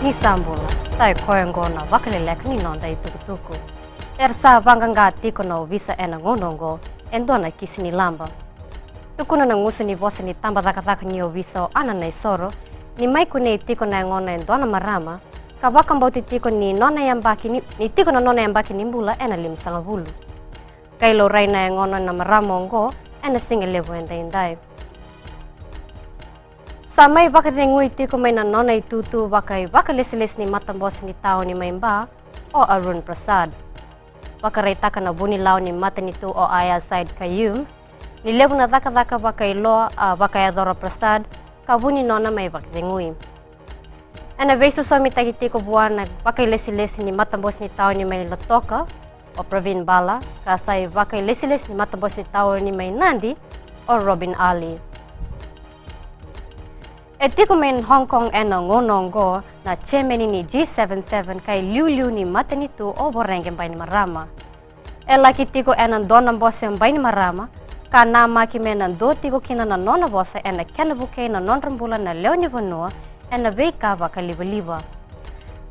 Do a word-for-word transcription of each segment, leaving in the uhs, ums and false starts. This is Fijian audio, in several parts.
Ni sa bula, sa i koya oqo na vakaleleka ni noda itukutuku. Era sa vaqaqa tiko na ovisa ena gauna oqo e dua na kisi ni laba. Tukuna na gusu ni vosa ni tabacakacaka ni ovisa o Ana Naisoro ni mai kunei tiko na yagona e dua na marama ka vakabauti tiko ni nona yabaki ni, ni tiko na nona yabaki ni bula ena limasagavulu. Ka ilaurai na yagona na marama oqo ena siga levu edaidai. Sa mai vakacegui tiko mai na nona itutu vakaivakalesile ni matabose ni taoni mai Ba o Arun Prasad. Vakaraitaka na vunilawa ni matanitu o Ayaz Said Khaiyum ni levu na cakacaka vakailoa a vakayacora Prasad ka vu ni nona mai vakacegui. Ena veisosomitaki tiko vua na vakailesilesi ni matabose ni taoni mai Lautoka o Pravin Bala ka sa i vakailesilesi ni matabose ni taoni mai Nadi o Robin Ali. E tiko mai Hong Kong ena gauna oqo na chairman ni G seven seven ka iliuliu ni matanitu o Voreqe Bainimarama. E laki tiko ena dua na bose Bainimarama ka namaki me na dua tiko kina na nona vosa ena kena vukei na nodra bula na lewe ni vanua ena veika vakalivaliva.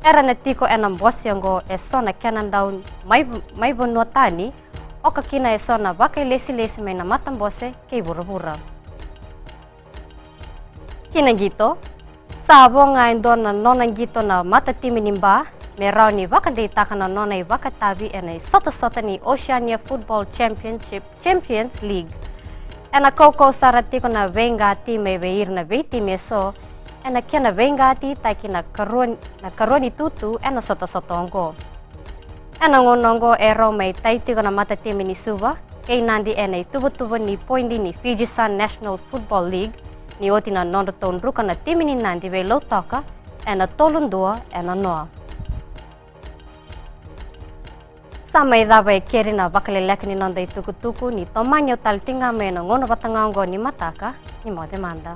Era na tiko ena bose oqo eso na kena dau mai, mai vanua tani, oka kina eso na vakailesilesi mai na matabose kei vuravura. Ki na qito, sa vo ga e dua na nona qito na matatimi ni Ba me rawa ni vakadeitaka na nona ivakatavi ena isotasota ni Oceania Football Championship, Champions League. Ena kaukau sara tiko na veiqati mai vei ira na veitimi eso ena kena veiqatitaki na karua, na karua ni tutu ena sotasota oqo. Ena gauna oqo e rau mai tai tiko na matatimi ni Suva kei Nadi ena ituvatuva ni poidi ni Fiji Sun National Football League ni oti na nodratou druka na timi ni Nadi vei Lautoka ena tolu dua ena noa. Sa mai cava e keri na vakaleleka ni noda itukutuku, ni tomani au tale tiko ga mai ena gauna vata ga oqo ni mataka. Ni moce mada.